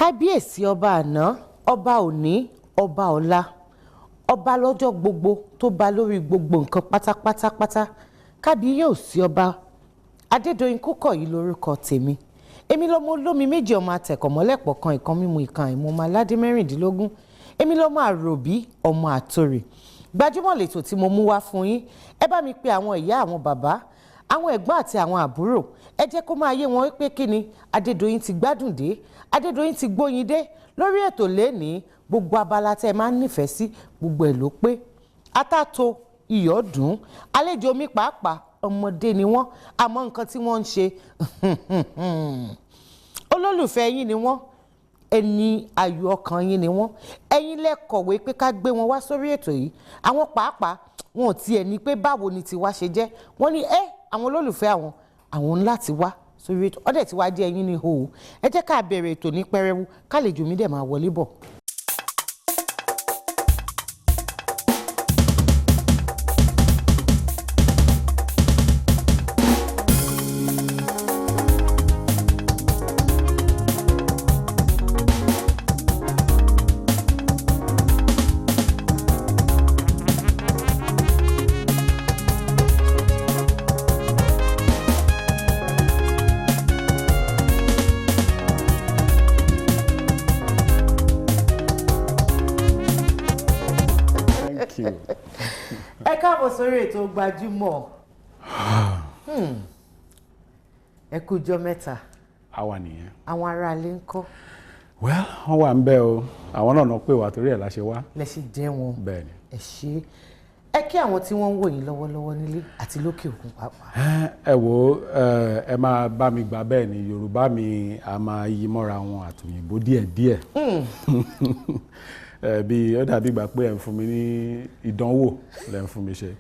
Kábíyèsí ọba àná, ọba òní, ọba ọ̀la, ọba lọ́jọ́ gbogbo tó ba lórí gbogbo nǹkan pátápátápátá. Kábíyèsí ọba Adédoyin Kúkọ̀yí lórúkọ tèmi. Èmi lọmọ olómi méjì, ọmọ atẹ̀kọ̀mọ́lẹ̀pọ̀ kan, ìkan mímu, ìkan àìmú, ọmọ aládé 16. Èmi lọmọ àròbí, ọmọ àtòrè. Gbajúmọ̀ lètò tí mo mú wá fún yín. Ẹ bá mi pe àwọn ìyá, àwọn bàbá, àwọn ẹ̀gbọ́n àti àwọn àbúrò. Ẹ jẹ́ kó máa yé wọn pé kí ni Adédoyin ti gbádùn dé, Adédoyin ti gbóyin dé lórí ètò lénìí. Gbogbo abala tẹ́ ẹ máa ń nífẹ̀ẹ́ sí, gbogbo ẹ̀ ló pé. Atáto iyọ̀ dùn. Àlejò mi pàápàá, ọmọdé ni wọ́n, àmọ́ nǹkan tí wọ́n ń ṣe, olólùfẹ́ yín ni wọ́n, ẹni ayọ̀ ọkàn yín ni wọ́n. Ẹ̀yin lẹ kọ̀wé pé ká gbé wọn wá sórí ètò yìí. Àwọn pàápàá wọn ò tiẹ̀ ní pé báwo ni tiwa ṣe jẹ́. Wọ́n ní ẹ́ àwọn olólùfẹ́ àwọn, àwọn ńlá ti wá sórí ètò ọ̀dẹ̀ tí wàá jẹ́ ẹ̀yin ní hòó. Ẹ jẹ́ ká bẹ̀rẹ̀ ètò ní pẹrẹwu, kálejò mi dẹ̀ máa wọlé bọ̀. Thank you. Ẹ káàbọ̀ sórí ètò Gbajúmọ̀. Ẹ kú ọjọ́ mẹ́ta. Àwa nìyẹn. Àwọn aráalé ń kọ́? Well, wọ́n wà ń bẹ̀ o. Àwọn náà náà pè wá, torí ẹ̀ la ṣe wá. Lẹ ṣe jẹ́ wọn. Bẹ́ẹ̀ ni. Ẹ ṣe. Ẹ kí àwọn tí wọ́n ń wò yín lọ́wọ́lọ́wọ́ nílé àti lókè òkun pàápàá. Ẹ wo, ẹ máa bá mi gbà bẹ́ẹ̀ ni. Yorùbá mi a máa yí mọ́ra wọn àtòyìnbó díẹ̀díẹ̀. Ẹ bí ó dàbí ìgbà pé ẹ̀ ń fún mi ní ìdánwò lẹ́ ń fún mi ṣe.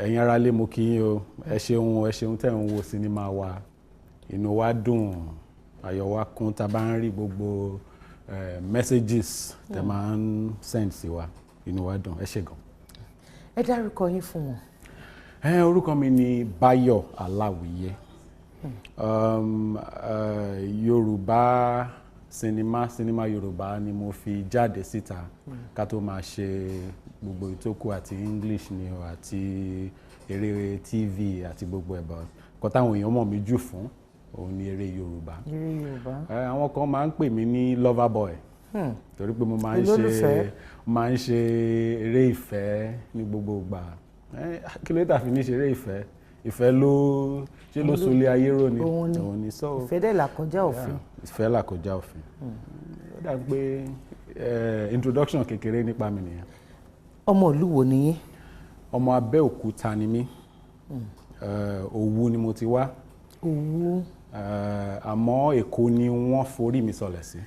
Ẹ̀yin aráalé, mo kí yín o. Ẹ ṣeun, ẹ ṣeun tẹ́ ń wo sinimá wa. Inú wa dùn, ayọ̀ wa kún tá a bá ń rí gbogbo messages tẹ́ máa ń send sí wa. Inú wa dùn, ẹ ṣé gan. Ẹ dárúkọ yín fún wọn. Orúkọ mi ni Báyọ̀ Aláwìyé. Yorùbá sinimá, sinimá Yorùbá ni mo fi jáde síta ká tó máa ṣe gbogbo ìtókù àti English ni o, àti eré TV àti gbogbo ẹ̀ bọ̀. Nǹkan táwọn èèyàn mọ̀ mí jù fún òun ni eré Yorùbá. Eré Yorùbá. Àwọn kan máa ń pè mí ní lover boy torí pé mo máa ń ṣe Olólùfẹ́. máa ń ṣe eré ìfẹ́ ní gbogbo ìgbà. Kí ló dé tà fi ní ṣe eré ìfẹ́? Ìfẹ́ ló ṣe ló solé ayé rò ni. Òun ni. Òun ni so. Ìfẹ́ dẹ̀ là kọjá òfin. Yeah, ìfẹ́ là kọjá òfin. Ó dà pé introduction kékeré nípa mi nìyẹn. Ọmọ ìlú wo ni yín? Ọmọ Abẹ́òkúta ni mí. Òwu ni mo ti wá. Òwu. Àmọ́ Èkó ni wọ́n forí mi sọlẹ̀ sí.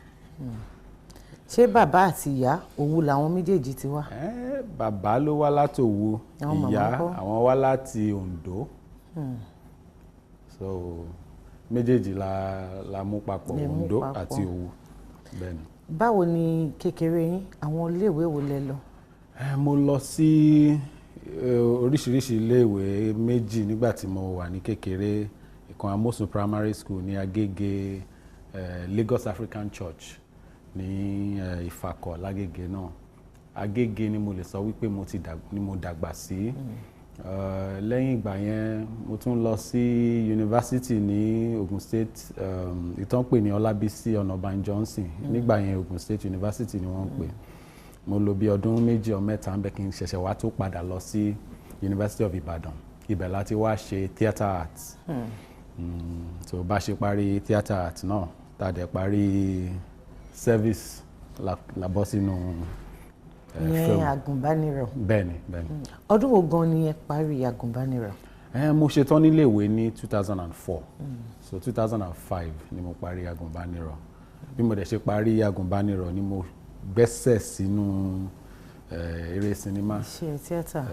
Ṣé bàbá àti ìyá, Òwu làwọn méjèèjì ti wá? Bàbá ló wá láti Òwu. Àwọn màmá Ìyá ńkọ́? àwọn wá láti Oǹdó. So méjèèjì la mú papọ̀. Lẹ mú Oǹdó papọ̀. àti Òwu. Bẹ́ẹ̀ni. Báwo ni kékeré yín? Àwọn iléèwé wo lẹ lọ? Mo lọ sí oríṣiríṣi iléèwé méjì nígbà tí mo wà ní kékeré. Ìkan, Amosun Primary School ní Agége, Lagos African Church ní Ìfàkọ̀ lágége náà. Agége ni mo lè sọ wípé mo ti dàgbà, ni mo dàgbà sí. Lẹ́yìn ìgbà yẹn, mo tún lọ sí yunifásítì ní Ogun State, ìtàn pè ní Ọlábísí Ọ̀nàbànjọ Johnson. Nígbà yẹn, Ogun State University ni wọ́n ń pè. Mo lò bí ọdún 2 ọ 3 ńbẹ̀ kí n ṣẹ̀ṣẹ̀ wá tó padà lọ sí University of Ibadan. Ibẹ̀ láti wá ṣe theatre arts. So bá ṣe parí theatre arts náà, tá a dẹ̀ parí service, la bọ́ sínú Ìyẹn film. Àgùnbánirọ̀. Bẹ́ẹ̀ni, bẹ́ẹ̀ni. Ọdún wo gan ni ẹ parí àgùnbánirọ̀? Mo ṣetán níléèwé ní 2004, so 2005 ni mo parí àgùnbánirọ̀. Bí mo dẹ̀ ṣe parí àgùnbánirọ̀ ni mo gbẹ́sẹ̀ sínú eré sinimá. Iṣẹ́ tíátà.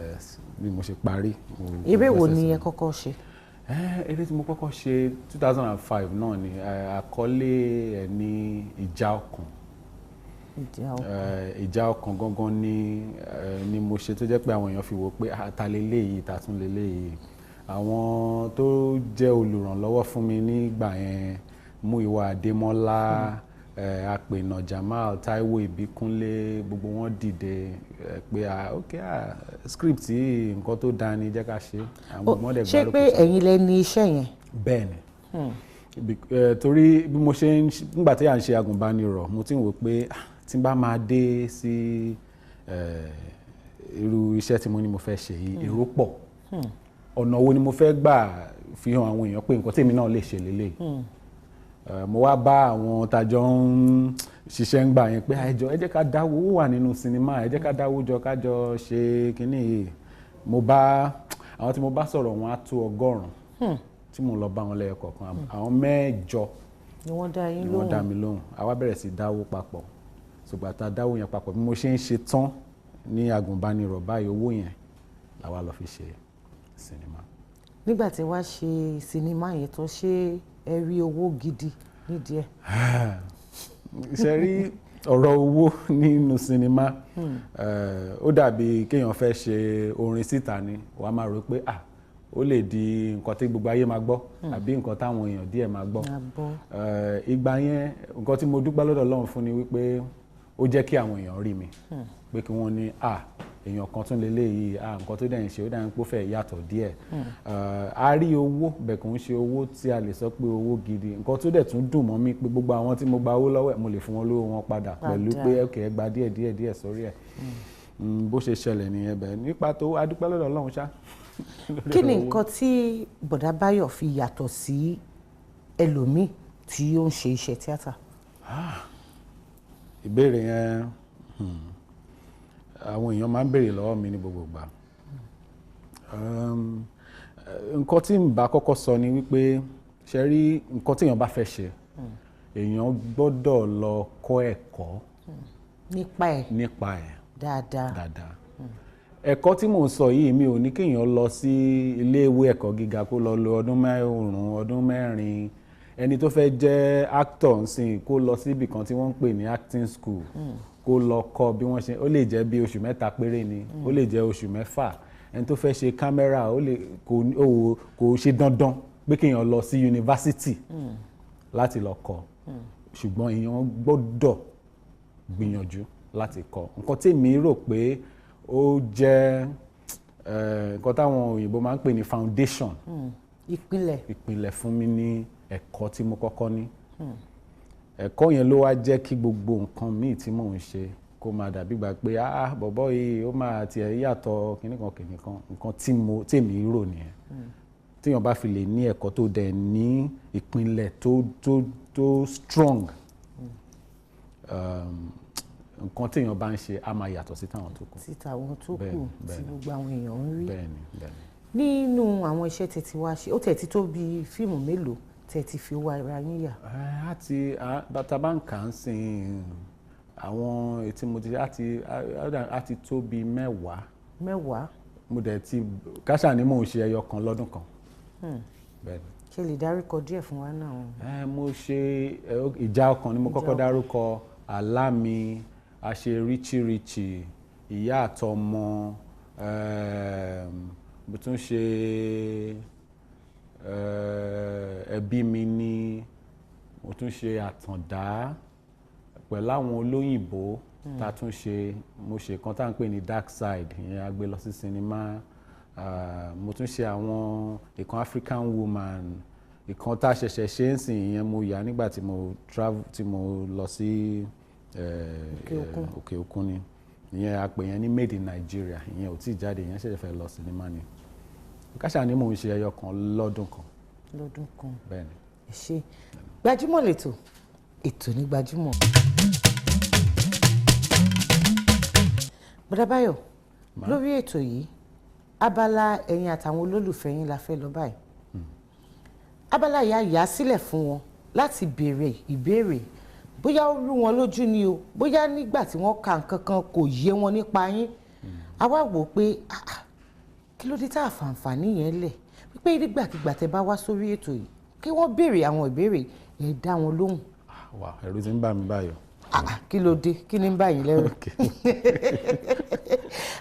Bí mo ṣe parí, mo Eré wo gbẹ́sẹ̀ ni ẹ sínú. kọ́kọ́ ṣe? Eré tí mo kọ́kọ́ ṣe, 2005 náà ni. Àkọlé ẹ̀ ní Ìjà Ọkàn. Ìjà Ọkàn. Ìjà Ọkàn gangan ni mo ṣe tó jẹ́ pé àwọn èèyàn fi wò pé, "Ah, ta leléyìí, ta tún leléyìí?" Àwọn tó jẹ́ olùrànlọ́wọ́ fún mi nígbà yẹn, Múyìwá Adémọ́lá, Àpènà Jamal, Taiwo Ìbíkúnlé, gbogbo wọn dìde pé ah, ok, ah, script yìí, nǹkan tó dáa ni, jẹ́ ká ṣe. Àwọn gbogbo wọn dẹ̀ Ṣé gbárùkù pé tì. ẹ̀yin lẹ ní iṣẹ́ yẹn? Bẹ́ẹ̀ ni. Torí bí mo ṣe ń nígbà tí à ń ṣe agùnbánirọ̀, mo ti ń wò pé ah, tí n bá máa dé sí irú iṣẹ́ tí mo ní mo fẹ́ ṣe yìí, èrò pọ̀, ọ̀nà wo ni mo fẹ́ gbà fi hàn àwọn èèyàn pé nǹkan tèmi náà lè ṣe lélẹ̀? Mo wá bá àwọn tajọ ń ṣiṣẹ́ ń gbà yẹn pé, "Ah, ẹ jọ̀ọ́, ẹ jẹ́ ká dáwó, ó wà nínú sinimá, ẹ jẹ́ ká dáwó jọ, ká jọ ṣe kínní yìí." Mo bá àwọn tí mo bá sọ̀rọ̀, wọn á tó 100 tí mo lọ bá wọn lẹ́yọ kọ̀ọ̀kan. Àwọn mẹ́jọ ni wọ́n dá yín ni wọ́n dá lóhùn. Mi lóhùn. Àwa bẹ̀rẹ̀ sí dáwó papọ̀. Ṣùgbọ́n tá a dáwó yẹn papọ̀, bí mo ṣe ń ṣe tán ní agùnbánirọ̀ báyìí, owó yẹn làwa lọ fi ṣe sinimá. Nígbà tí wàá ṣe sinimá yẹn tán, ṣé ẹ rí owó gidi nídìí ẹ̀? Ṣe rí ọ̀rọ̀ owó nínú sinimá, ó dàbí kéèyàn fẹ́ ṣe orin síta ni, wàá máa rò pé ah, ó lè di nǹkan tí gbogbo ayé máa gbọ́ àbí nǹkan táwọn èèyàn díẹ̀ máa gbọ́. Máa gbọ́. Ìgbà yẹn, nǹkan tí mo dúpẹ́ lọ́dọ̀ Ọlọ́run fún ni wípé ó jẹ́ kí àwọn èèyàn rí mi, pé kí wọ́n ní, ah, èèyàn kan tún leléyìí, ah, nǹkan tó dẹ̀ ń ṣe, ó dẹ̀ ń pò fẹ́ yàtọ̀ díẹ̀. A rí owó bẹ̀, kò ń ṣe owó tí a lè sọ pé owó gidi. Nǹkan tó dẹ̀ tún dùn mọ́ mi pé gbogbo àwọn tí mo gba owó lọ́wọ́ ẹ̀, mo lè fún wọn lówó wọn padà pẹ̀lú Padà. pé ok, ẹ gba díẹ̀ díẹ̀ díẹ̀ sórí ẹ̀. Bó ṣe ṣẹlẹ̀ nìyẹn bẹ́ẹ̀. Nípa tó, a dúpẹ́ lọ́dọ̀ Ọlọ́run ṣá lórí Kí ni ọ̀rọ̀ owó. nǹkan tí Bọ̀dá Báyọ̀ fi yàtọ̀ sí ẹlòmíì tí ó ń ṣe iṣẹ́ tíátà? Ìbéèrè yẹn, àwọn èèyàn máa ń béèrè lọ́wọ́ mi ní gbogbo ìgbà. Nǹkan tí n bá kọ́kọ́ sọ ni wípé, ṣe rí, nǹkan tí èèyàn bá fẹ́ ṣe, èèyàn gbọ́dọ̀ lọ kọ́ ẹ̀kọ́ nípa ẹ̀ nípa ẹ̀ dáadáa. Dáadáa. Ẹ̀kọ́ tí mò ń sọ yìí, mi ò ní kéèyàn lọ sí iléèwé ẹ̀kọ́ gíga kó lọ lo ọdún 5, ọdún 4. Ẹni tó fẹ́ jẹ́ actor ńsìn, kó lọ síbì kan tí wọ́n ń pè ní acting school, kó lọ kọ́ bí wọ́n ṣe. Ó lè jẹ́ bí oṣù 3 péré ni, ó lè jẹ́ oṣù 6. Ẹni tó fẹ́ ṣe kámẹ́rà, ó lè kò ó kò ṣe dandan pé kéèyàn lọ sí yunifásítì láti lọ kọ́, ṣùgbọ́n èèyàn gbọ́dọ̀ gbìyànjú láti kọ́. Nǹkan tí èmi rò pé ó jẹ́ nǹkan táwọn òyìnbó máa ń pè ní foundation, Ìpìlẹ̀. Ìpìlẹ̀ fún mi ní ẹ̀kọ́ tí mo kọ́kọ́ ní. Ẹ̀kọ́ yẹn ló wá jẹ́ kí gbogbo nǹkan míì tí mò ń ṣe kó máa dàbí gbà pé ah, bọ̀bọ́ yìí, ó máa tiẹ̀ yàtọ̀ kìnnìkan kìnnìkan. Nǹkan tí mo tèmi rò nìyẹn. Téèyàn bá fi lè ní ẹ̀kọ́ tó dẹ̀ ní ìpìlẹ̀ tó strong, nǹkan téèyàn bá ń ṣe á máa yàtọ̀ sí táwọn tó kù. Sí tàwọn tó kù Bẹ́ẹ̀ni, tí bẹ́ẹ̀ni. gbogbo àwọn èèyàn ń rí. Bẹ́ẹ̀ni. Nínú àwọn iṣẹ́ tẹ́ ti wá ṣe, ó tẹ̀ ti tó bí fíìmù mélòó tẹ́ ti fi owó ara yín yà? Á ti bàtà bá ń kà á sìn, àwọn ètí mo ti á ti tó bí 10. 10. Mo dẹ̀ ti káṣà ni mò ń ṣe ẹyọ kan lọ́dún kan. Bẹ́ẹ̀ni. Ṣe lè dárúkọ díẹ̀ fún wa náà? Mo ṣe Ìjà Ọkàn ni mo Ìjà kọ́kọ́ Ọkàn. dárúkọ, Àlá Mi, a ṣe Richie Richie, Ìyá Àtọmọ, mo tún ṣe Ẹbí Mi Ni, mo tún ṣe Àtàndá pẹ̀lú àwọn olóyìnbó tá a tún ṣe. Mo ṣe kan tá à ń pè ní Dark Side, ìyẹn a gbé lọ sí sinimá. Mo tún ṣe àwọn ìkan, African Woman, ìkan tá a ṣẹ̀ṣẹ̀ ṣe ń sìn, ìyẹn mo yà nígbà tí mo travel, tí mo lọ sí Òkè òkun. Òkè òkun ni. Ìyẹn a pè yẹn ní Made in Nigeria. Ìyẹn ò tí ì jáde, ìyẹn ṣẹ̀ṣẹ̀ fẹ́ lọ sinimá ni. Káṣá ni mò ń ṣe ẹyọ kan lọ́dún kan. Lọ́dún kan. Bẹ́ẹ̀ni. Ẹ ṣe. Gbajúmọ̀ lẹ́tọ̀, ètò ní Gbajúmọ̀. Bọ́dá Báyọ̀, lórí ètò yìí, abala ẹ̀yin àtàwọn olólùfẹ́ yín la fẹ́ lọ báyìí. Abala yìí á yà á sílẹ̀ fún wọn láti béèrè ìbéèrè, bóyá ó rú wọn lójú ni o, bóyá nígbà tí wọ́n ka nǹkan kan kò yé wọn nípa yín. A wá wò ó pé ah, ah, kí ló dé tá a fàǹfààní yẹn lẹ̀ wípé nígbàkigbà tẹ́ bá wá sórí ètò yìí, kí wọ́n béèrè àwọn ìbéèrè yẹn, dá wọn lóhùn. Ah, wà, ẹ̀rù ti ń bà mí báyìí o. Ah, ah, kí ló dé? Kí ni ń bá yín lẹ́rù?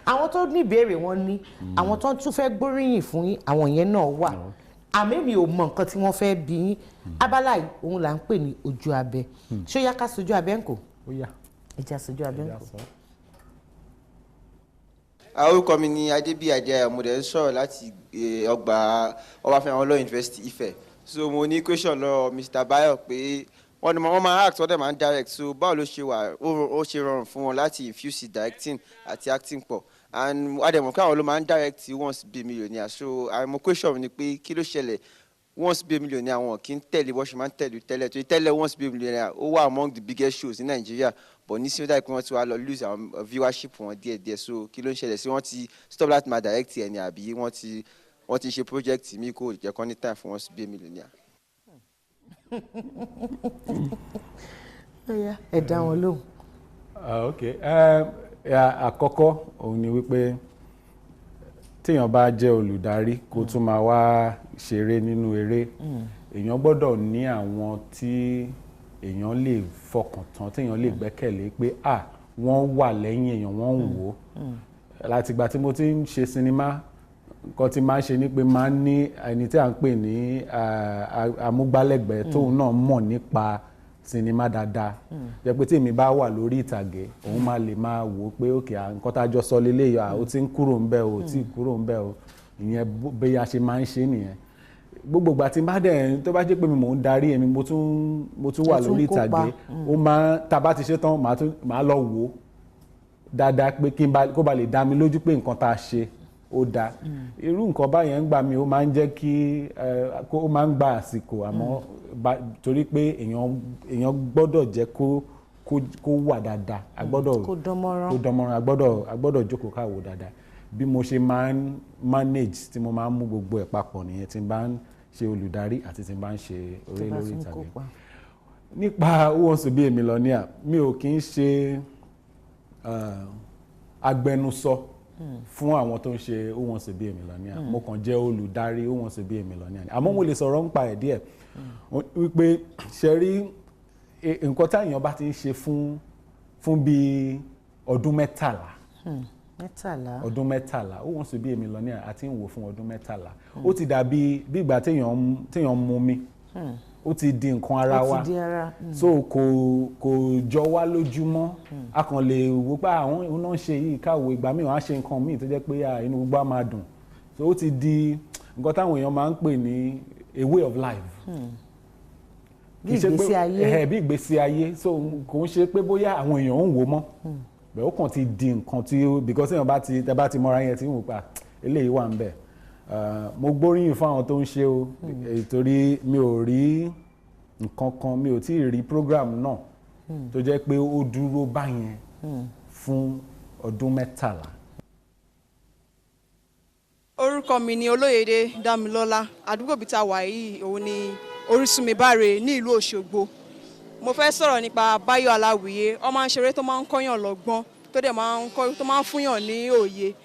Àwọn tó ní ìbéèrè wọn ní, àwọn tó tún fẹ́ gbóríyìn fún yín, àwọn yẹn náà wà. Àmì mi ò mọ nǹkan tí wọ́n fẹ́ bí yín. Abala yìí òun là ń pè ní ojú abẹ. Ṣó yá ká sojú abẹ ń kò? Ó yá. Ìjà sojú abẹ ń Ẹja kò. sọ. Orúkọ mi ni Adébíyì Àjàyà. Mo dẹ̀ ń sọ̀rọ̀ láti ọgbà Ọbáfẹ́mi Awólọ́wọ̀ University, Ifẹ̀. So mo ní question lọ́wọ́ Mr. Bayo pé wọ́n ní wọ́n máa act, wọ́n dẹ̀ máa ń direct, so báwo ló ṣe wà ó ṣe rọrùn fún wọn láti infuse directing àti acting pọ̀? And a dẹ̀ mọ̀ pé àwọn ló máa ń direct Who Wants to Be a Millionaire. So àmọ́ question mi ni pé kí ló ṣẹlẹ̀, Who Wants to Be a Millionaire, àwọn kì í tẹ̀lé bó ṣe máa ń tẹ̀lé tẹ́lẹ̀, torí tẹ́lẹ̀ Who Wants to Be a Millionaire, ó wà among the biggest shows ní Nàìjíríà, but nísìnyí ó dàbí pé wọ́n ti wá lọ lose àwọn viewership wọn díẹ̀díẹ̀. So kí ló ń ṣẹlẹ̀ sí? Wọ́n ti stop láti máa direct ẹ̀ ni, àbí wọ́n ti ṣe project mi kò jẹ́ kán ní time fún Who Wants to Be a Millionaire? Ó yá, ẹ dá wọn lóhùn. Ah, ok, àkọ́kọ́ òun ni wípé téèyàn bá jẹ́ olùdarí kó tún máa wá ṣeré nínú eré, èèyàn gbọ́dọ̀ ní àwọn tí èèyàn lè fọkàn tán, téèyàn lè gbẹ́kẹ̀lé pé ah, wọ́n wà lẹ́yìn èèyàn, wọ́n ń wò ó. Látìgbà tí mo ti ń ṣe sinimá, nǹkan tí máa ń ṣe ni pé máa ń ní ẹni tí à ń pè ní amúgbálẹ́gbẹ̀ẹ́ tóun náà mọ̀ nípa sinimá dáadáa, jẹ́ pé tí èmi bá wà lórí ìtàgé, òun máa lè máa wò ó pé òkè, nǹkan tá a jọ sọ leléyìí, ó ti ń kúrò ń bẹ̀ o, ó ti kúrò ń bẹ̀ o. Ìyẹn bí a ṣe máa ń ṣe nìyẹn. Gbogbo ìgbà tí n bá dẹ̀ tó bá jẹ́ pé mi mò ń darí, èmi mo tún wà Ẹ tún lórí kópa. ìtàgé, ó máa tá a bá ti ṣe tán, màá lọ wò ó dáadáa pé kí n bá kó ba lè dá mi lójú pé nǹkan tá a ṣe ó dáa. Irú nǹkan báyẹn ń gbà mí, ó máa ń jẹ́ kí ó máa ń gba àsìkò, àmọ́ torí pé èèyàn gbọ́dọ̀ jẹ́ kó wà dáadáa, a gbọ́dọ̀ Kó dán mọ́rán. Kó dán mọ́rán. A gbọ́dọ̀ jókòó ká wò dáadáa. Bí mo ṣe máa ń manage, tí mo máa ń mú gbogbo ẹ̀ papọ̀ nìyẹn, tí n bá ń ṣe olùdarí àti tí n bá ń ṣe Tó eré bá lórí tún ìtàgé. kópa. Nípa Who Wants to Be a Millionaire, mi ò kí ń ṣe agbẹnusọ fún àwọn tó ń ṣe Who Wants to Be a Millionaire. Mo kàn jẹ́ olùdarí Who Wants to Be a Millionaire, àmọ́ mo lè sọ̀rọ̀ nípa ẹ̀ díẹ̀ wípé ṣe rí nǹkan táyàn bá ti ń ṣe fún bíi ọdún 13. 13. Ọdún 13, Who Wants to Be a Millionaire àti ń wò fún ọdún 13, ó ti dàbí bí ìgbà téèyàn ń mu mi, ó ti di nǹkan ara Ó wa. ti di ara. So kò jọ wá lójúmọ́. A kàn lè wò pé àwọn òun náà ń ṣe yìí, káwo ìgbà míì wọ́n á ṣe nǹkan míì tó jẹ́ pé inú gbogbo á máa dùn. So ó ti di nǹkan táwọn èèyàn máa ń pè ní a way of life. Bí Kì í ṣe pé- ìgbésí ayé. Ẹ̀hẹ̀, bí ìgbésí ayé. So kò ń ṣe pé bóyá àwọn èèyàn ń wò mọ́ bẹ́ẹ̀, ó kàn ti di nǹkan tí because èèyàn bá ti tẹ bá ti mọ́ra yẹn tí ń wò pa eléyìí wà ń bẹ̀. Mo gbóríyìn fún àwọn tó ń ṣe o, torí mi ò rí nǹkan kan, mi ò tí ì rí program náà tó jẹ́ pé ó dúró báyẹn fún ọdún 13. Orúkọ mi ni Olóyèdè Dámilọ́lá. Àdúgbò bíi tá a wà yìí òun ni Orísunmibáre ní ìlú Òṣogbo. Mo fẹ́ sọ̀rọ̀ nípa Báyọ̀ Aláwìyé. Ó máa ń ṣeré tó máa ń kọ́yàn lọ́gbọ́n, tó dẹ̀ máa ń kọ́, tó máa ń fúnyàn ní òye.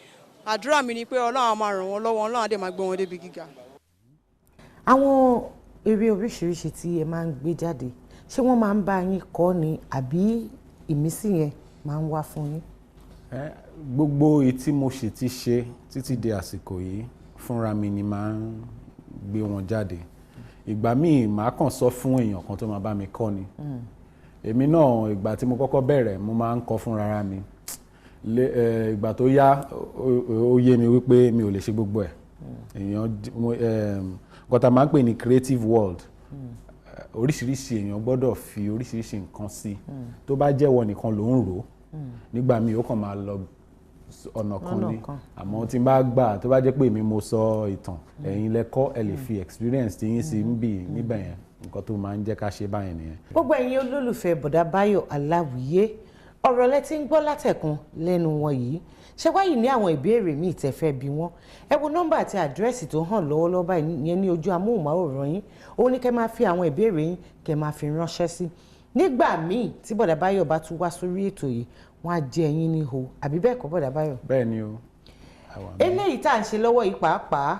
Àdúrà mi ni pé Ọlọ́run á máa ràn wọ́n lọ́wọ́, Ọlọ́run á dẹ̀ máa gbé wọn débi gíga. Àwọn eré oríṣiríṣi tí ẹ máa ń gbé jáde, ṣé wọ́n máa ń bá yín kọ́ ni, àbí ìmísí yẹn máa ń wá fún yín? Gbogbo èyí tí mo sì ti ṣe títí di àsìkò yìí, fúnra mi ni máa ń gbé wọn jáde. Ìgbà míì, màá kàn sọ fún èèyàn kan tó máa bá mi kọ́ ni. Èmi náà, ìgbà tí mo kọ́kọ́ bẹ̀rẹ̀, mo máa ń kọ fúnra mi. Ìgbà tó yá, ó yé mi wípé mi ò lè ṣe gbogbo ẹ̀. Èèyàn nǹkan tá a máa ń pè ní creative world, oríṣiríṣi èèyàn gbọ́dọ̀ fi oríṣiríṣi nǹkan sí. Tó bá jẹ́wọ́ nìkan ló ń rò ó, nígbà míì ó kàn máa lọ ọ̀nà kan Lọ́nà ní kan. Àmọ́ tí n bá gbà, tó bá jẹ́ pé èmi mo sọ ìtàn, ẹ̀yin lẹ́kọ́, ẹ lè fi experience tí yín sí ń bì níbẹ̀ yẹn. Nǹkan tó máa ń jẹ́ ká ṣe báyẹn nìyẹn. Gbogbo ẹ̀yin olólùfẹ́ Bọ̀dá Báyọ̀ Aláwìyé, ọ̀rọ̀ lẹ ti ń gbọ́ látẹ̀kùn lẹ́nu wọn yìí. Ṣé wáyìí ní àwọn ìbéèrè míì tẹ́ fẹ́ bi wọ́n, ẹ wo nọ́mbà àti àdírẹ́sì tó hàn lọ́wọ́lọ́wọ́ báyìí yẹn ní ojú amóhùnmáwòrán yín. Òun ni kẹ́ máa fi àwọn ìbéèrè yín, kẹ́ máa fi ránṣẹ́ sí. Nígbà míì tí Bọ̀dá Báyọ̀ bá tún wá sórí ètò yìí, wọ́n á jẹ ẹ̀yin ní ho, àbí bẹ́ẹ̀ kọ́, Bọ̀dá Báyọ̀? Bẹ́ẹ̀ ni o, àwa mi. Eléyìí tá à ń ṣe lọ́wọ́ yìí pàápàá,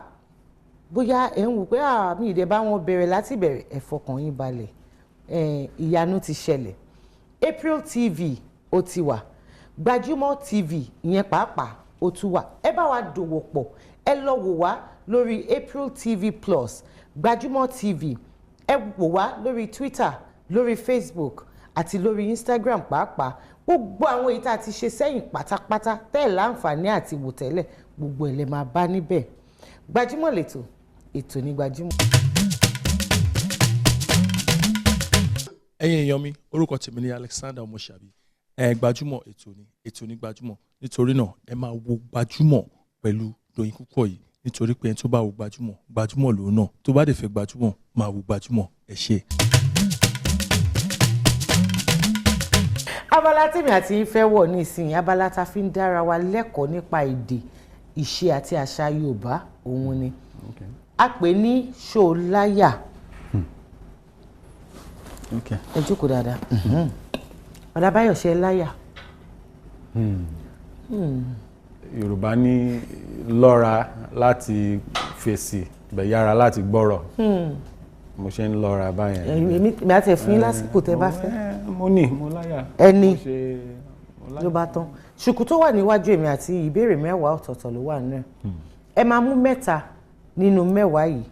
bóyá ẹ̀ ń wò pé mi ì dẹ̀ bá wọn bẹ̀rẹ̀ láti bẹ̀rẹ̀, ẹ fọkàn yín balẹ̀. Ìyanu ti ṣẹlẹ̀. April TV ó ti wà, Gbajúmọ̀ TV ìyẹn pàápàá. ó tún wà. Ẹ bá wa dòwò pọ̀, ẹ lọ wò wá lórí April TV Plus, Gbajúmọ̀ TV. Ẹ wò wá lórí Twitter, lórí Facebook àti lórí Instagram pàápàá. Gbogbo àwọn èyí tá a ti ṣe sẹ́yìn pátápátá tẹ́ ẹ̀ láǹfààní àti wò tẹ́lẹ̀, gbogbo ẹ̀ lẹ máa bá níbẹ̀. Gbajúmọ̀ lẹ́tọ̀, ètò ní Gbajúmọ̀. Ẹ̀yin èèyàn mi, orúkọ tèmi ni Alexander Ọmọṣàbí. Ẹ Gbajúmọ̀ ètò ni, ètò ní Gbajúmọ̀. Nítorí náà, ẹ máa wo Gbajúmọ̀ pẹ̀lú Doyin Kúkọ̀yí, nítorí pé ẹni tó bá wo Gbajúmọ̀, gbajúmọ̀ lòun náà. Tó bá dẹ̀ fẹ́ gbajúmọ̀, máa wo Gbajúmọ̀. Ẹ ṣé. Abala tèmi àti yín fẹ́ wọ̀ nísìnyí, abala tá a fi ń dára wa lẹ́kọ̀ọ́ nípa èdè, ìṣe àti àṣà Yorùbá, òun ni a pè ní Ṣóláyà. Ẹ jókòó dáadáa. Ọ̀dà Báyọ̀, ṣe láyà? Yorùbá ní lọ́ra láti fèsì, bẹ̀ yára láti gbọ́rọ̀. Mo ṣe ń lọ́ra báyẹn. Èmi àti ẹ̀ fún yín lásìkò tẹ́ bá fẹ́. Mo ní, mo láyà. Ẹni Mo ṣe, mo láyà. ló bá tán. Ṣùkú tó wà níwájú èmi àti ìbéèrè 10 ọ̀tọ̀ọ̀tọ̀ ló wà nínú ẹ̀. Ẹ máa mú 3 nínú 10 yìí,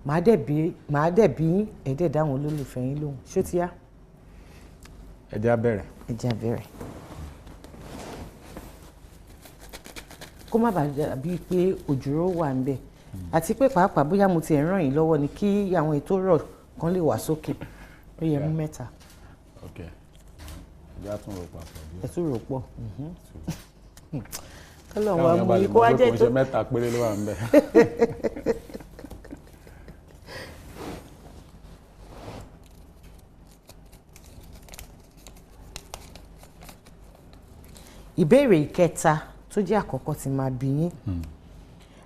màá dẹ̀ bí yín, ẹ̀ dẹ̀ dáhùn olólùfẹ́ yín lóhùn. Ṣó ti yá? Ẹ jẹ́ á bẹ̀rẹ̀. Ẹ jẹ́ á bẹ̀rẹ̀. Kó má bàa dàbí pé òjòrò wà ń bẹ̀, àti pé pàápàá bóyá mo ti ẹ̀ ràn yín lọ́wọ́ ni, kí àwọn ètò rọ̀ kan lè wà sókè. Ó yẹ mú 3. Ok, ẹ jẹ́ á tún rò papọ̀ díẹ̀. Ẹ tún rò pọ̀. Kọ́lọ̀ wa Káwọn èèyàn mú bá lè yín kó mọ̀ wá pé jẹ́ kò ń tó ṣe 3 péré ló wà ń bẹ̀. Ìbéèrè ìkẹta tó jẹ́ àkọ́kọ́ tí máa bi yín: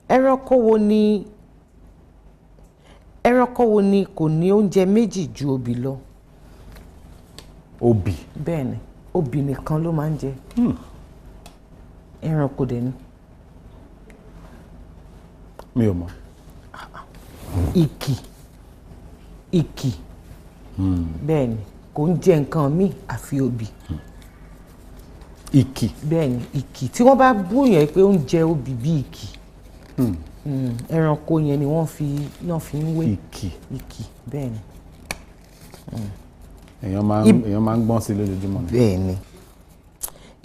ẹranko wo ni kò ní oúnjẹ méjì ju obì lọ? Obì? Bẹ́ẹ̀ ni, obì nìkan ló máa ń jẹ. Ẹranko dẹ̀ ni. Mi ò mọ̀. Ìkì, ìkì. Bẹ́ẹ̀ ni, kò ń jẹ nǹkan míì àfi obì. Ìkì? Bẹ́ẹ̀ ni, ìkì. Tí wọ́n bá búyàn pé ó ń jẹ obì bí ìkì, ẹranko yẹn ni wọ́n fi náà fi ń wé. Ìkì. Ìkì, bẹ́ẹ̀ ni. Èèyàn máa ń gbọ́n sí lójoojúmọ́ ni. Bẹ́ẹ̀ ni.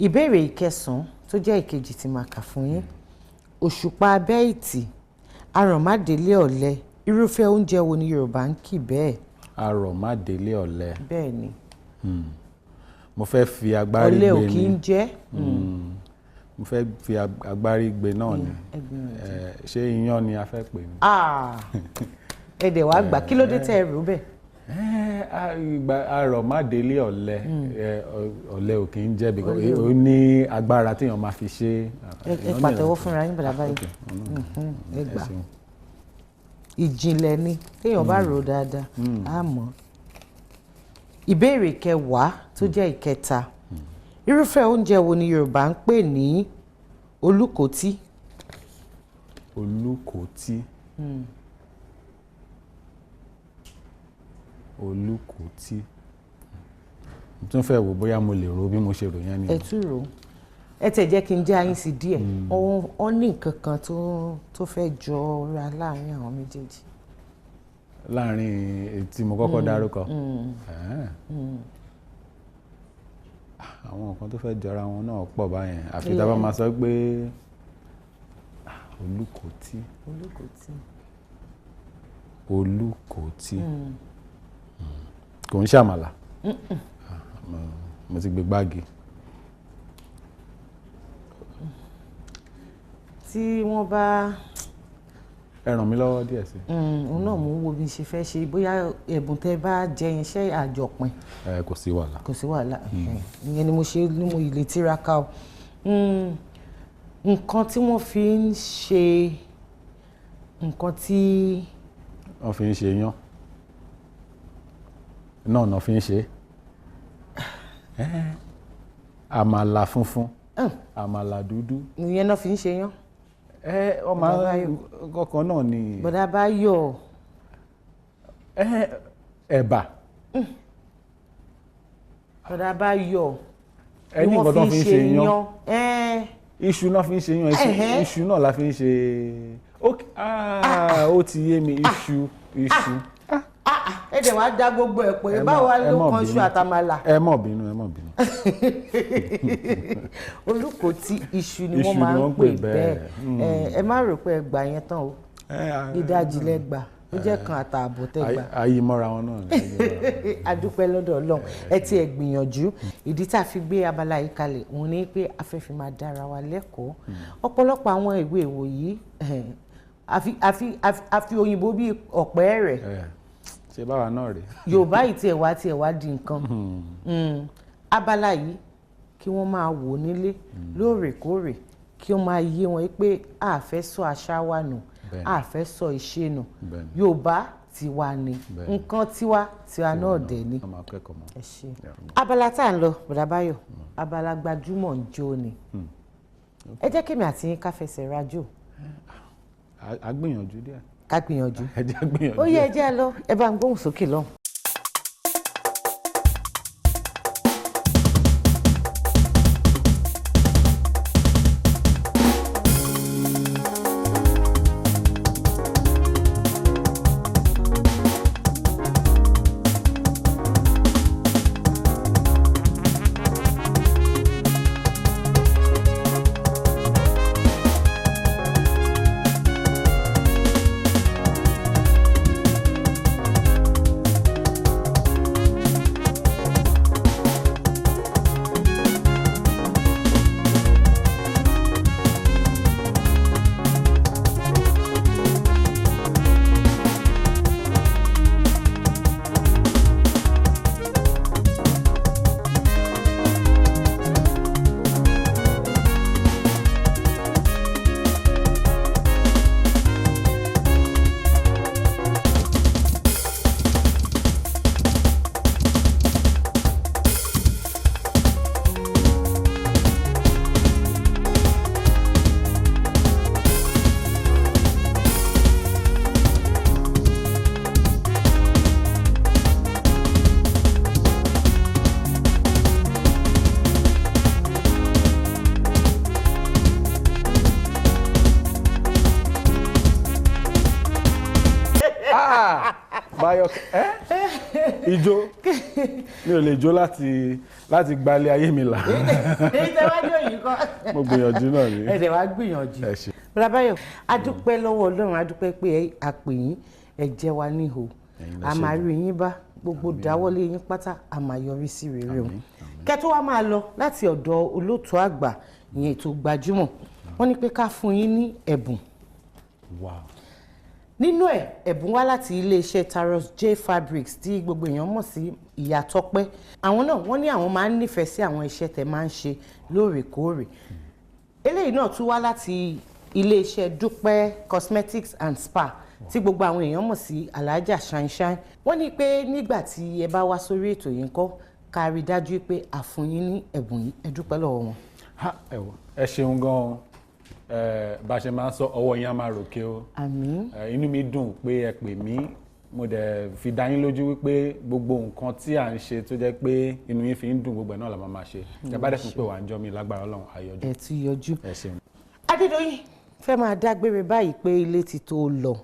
Ìbéèrè ìkẹsàn-án tó jẹ́ ìkejì tí máa kà fún yín: òṣùpá abẹ́ ìtì, arọ̀mádélé ọ̀lẹ, irúfẹ́ oúnjẹ wo ni Yorùbá ń kì bẹ́ẹ̀? Arọ̀ má délé ọ̀lẹ. Bẹ́ẹ̀ ni. Mo fẹ́ fi agbárí Ọ̀lẹ ò gbé kì í ni. jẹ́. Mo fẹ́ fi agbárí gbé náà ni. Ẹ gbìyànjú. Ṣé iyán ni a fẹ́ pè ní? Ah, ẹ dẹ̀ wá gbà, kí ló dé tẹ́ ẹ rò bẹ́ẹ̀? Ìgbà arọ̀ má délé ọ̀lẹ, ọ̀lẹ ò kì í jẹ́ because ó ní agbára téèyàn máa fi ṣe. Ẹ pàtẹ́wọ́ fúnra yín, bàdà báyìí. Ẹ Ẹ gbà. ṣeun. Ìjìnlẹ̀ ni, téèyàn bá rò ó dáadáa á mọ̀. Ìbéèrè kẹwàá tó jẹ́ ìkẹta: irúfẹ́ oúnjẹ wo ni Yorùbá ń pè ní olúkòtí? Olúkòtí. Olúkòtí. Mo tún fẹ́ wò bóyá mo lè ro bí mo ṣe rò yẹn ni. Ẹ tún rò ó. Ẹ tẹ̀ jẹ́ kí n jẹ́ ayín sí díẹ̀. Ó ní nǹkan kan tó fẹ́ jọra láàrin àwọn méjèèjì. Láàrin èyí tí mo kọ́kọ́ dárúkọ. Àwọn nǹkan tó fẹ́ jọra wọn náà pọ̀ báyẹn, àfi tá a bá máa sọ pé olúkòtí. Olúkòtí. Olúkòtí. Kò ń ṣàmàlà. Mo ti gbé gbági. Tí wọ́n bá Ẹ ràn mí lọ́wọ́ díẹ̀ sí. Òun náà mò ń wo bí n ṣe fẹ́ ṣe, bóyá ẹ̀bùn tẹ́ bá jẹ yẹn, ṣé àjọpín? Ẹ kò sí wàhálà. Kò sí wàhálà. Ìyẹn ni mo ṣe ní mo lè tiraka o. Nǹkan tí wọ́n fi ń ṣe nǹkan tí Wọ́n fi ń ṣe iyán náà náà fi ń ṣe àmàlà funfun, àmàlà dúdú. Ìyẹn náà fi ń ṣe yán. Ẹ wọ́n máa ń kọkàn náà ni. Bọ̀dá Báyọ̀. Ẹ̀bà. Bọ̀dá Báyọ̀. Ẹ ní nǹkan tó fi ń ṣe iyán. Iṣu náà fi ń ṣe yan, iṣu. Ẹ̀hẹ́. Iṣu náà la fi ń ṣe. Ok, ah, ó ti yé mi, iṣu, iṣu. Ah, ah, ẹ dẹ̀ wá dá gbogbo ẹ̀ pé Ẹ báwo wá ẹ ló má kan iṣu bínú. àtàmàlà? Ẹ má bínú, ẹ má bínú. Olùkọ́tí, iṣu ni Iṣu wọ́n ni máa ń wọ́n ń pè pè bẹ́ẹ̀. bẹ́ẹ̀. Ẹ má rò pé ẹ gbà yẹn tán o. Ìdajì lẹ gbà, ó jẹ́ kan àtààbọ̀ tẹ́ gbà. Ayé mọ́ra wọn náà ni, ayé mọ́ra wọn. A dúpẹ́ lọ́dọ̀ Ọlọ́run, ẹ ti ẹ̀ gbìyànjú. Ìdí tá a fi gbé abala yìí kalẹ̀ òun ni pé a fẹ́ fi máa dára wa lẹ́kọ̀ọ́. Ọ̀pọ̀lọpọ̀ àwọn ìwé ìwòyí, àfi òyìnbó bíi ọ̀pẹ́ rẹ̀. Ṣe báwa náà rèé. Yorùbá yìí tiẹ̀ wá di nǹkan. Abala yìí, kí wọ́n máa wò nílé lóòrèkóòrè, kí wọ́n máa yé wọn pé a fẹ́ sọ àṣà wa nù, a fẹ́ sọ ìṣe nù. Yorùbá tiwa ni, nǹkan tiwa tiwa náà dẹ̀ ni. Wọ́n máa kẹ́kọ̀ọ́ mọ́. Ẹ ṣé. Abala tá à ń lọ, Bọ̀dá Báyọ̀, abala gbajúmọ̀ ń jó ni. Ẹ jẹ́ kémi àti yín ká fẹsẹ̀ rajò. A gbìyànjú díẹ̀. Ká gbìyànjú. Ẹ jẹ́ gbìyànjú. Ó yẹ, ẹ jẹ́ lọ, ẹ bá ń gbóhùn sókè lọ́hùn. Báyọ̀, ẹ́ ijó, mi ò lè jó láti gbalẹ̀ ayé mi là. Èyí tẹ́ wá jó yìí kọ́. Mo gbìyànjú náà ni. Ẹ dẹ̀ wá gbìyànjú. Ẹ ṣé. Bọ̀dá Báyọ̀, a dúpẹ́ lọ́wọ́ Ọlọ́run, a dúpẹ́ pé a pè yín, ẹ jẹ́ wa níhò. Ẹ̀yin lẹ A ṣé máa jù. rí yín bá. Gbogbo dáwọ́lé yín pátá, a máa yọrí sí rere o. Kẹ́ tó wá máa lọ, láti ọ̀dọ̀ olóòtú àgbà, ìyẹn ètò gbajúmọ̀, wọ́n ní pé ká fún yín ní ẹ̀bùn. Nínú ẹ̀, ẹ̀bùn wá láti iléeṣẹ́ Taros J Fabrics tí gbogbo èèyàn mọ̀ sí Ìyá Tọ́pẹ́. Àwọn náà wọ́n ní àwọn máa ń nífẹ̀ẹ́ sí àwọn iṣẹ́ tẹ́ máa ń ṣe lóòrèkóòrè. Eléyìí náà tún wá láti iléeṣẹ́ Dúpẹ́ Cosmetics and Spa tí gbogbo àwọn èèyàn mọ̀ sí Alhaja Shine. Wọ́n ní pé nígbà tí ẹ bá wá sórí ètò yìí ńkọ́, ká rí dájú pé a fún yín ní ẹ̀bùn yìí. Ẹ dúpẹ́ lọ́wọ́ wọn. Ha, ẹ wò, ẹ ṣeun gan-an. Bá a ṣe máa ń sọ, ọwọ́ yín á máa ròkè o. Àmín. Inú mi dùn pé ẹ pè mí. Mo dẹ̀ fi dá yín lójú wípé gbogbo nǹkan tí à ń ṣe tó jẹ́ pé inú yín fi ń dùn, gbogbo ẹ̀ náà la máa ṣe. Ẹ bá dẹ̀ tún pè wá ń jọ́ mi, lágbára Ọlọ́run, àyọjú. Ẹ tún yọjú. Ẹ ṣeun. Adédoyin fẹ́ máa dágbére báyìí pé ilé ti tó lọ.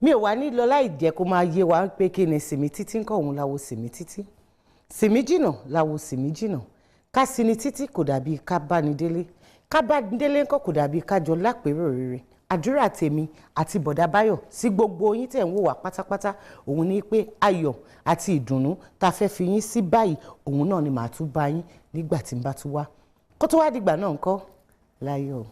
Mi ò wá ní lọ láì jẹ́ kó máa yé wa pé kí ni sìmí títí ń kọ́ òun láwo sìmí títí, sìmí jìnà láwo sìmí jìnà. Ká sinmi títí kò dàbí ká báni délé, ká báni délé ńkọ́ kò dàbí ká jọ lápérò rere. Àdúrà tèmi àti Bọ̀dá Báyọ̀ sí gbogbo yín tẹ̀ ń wò wá pátápátá òun ni pé ayọ̀ àti ìdùnnú tá a fẹ́ fi yín sí báyìí, òun náà ni màá tún bá yín nígbà tí n bá tún wá. Kó tó wá dìgbà náà ńkọ́, láyọ̀.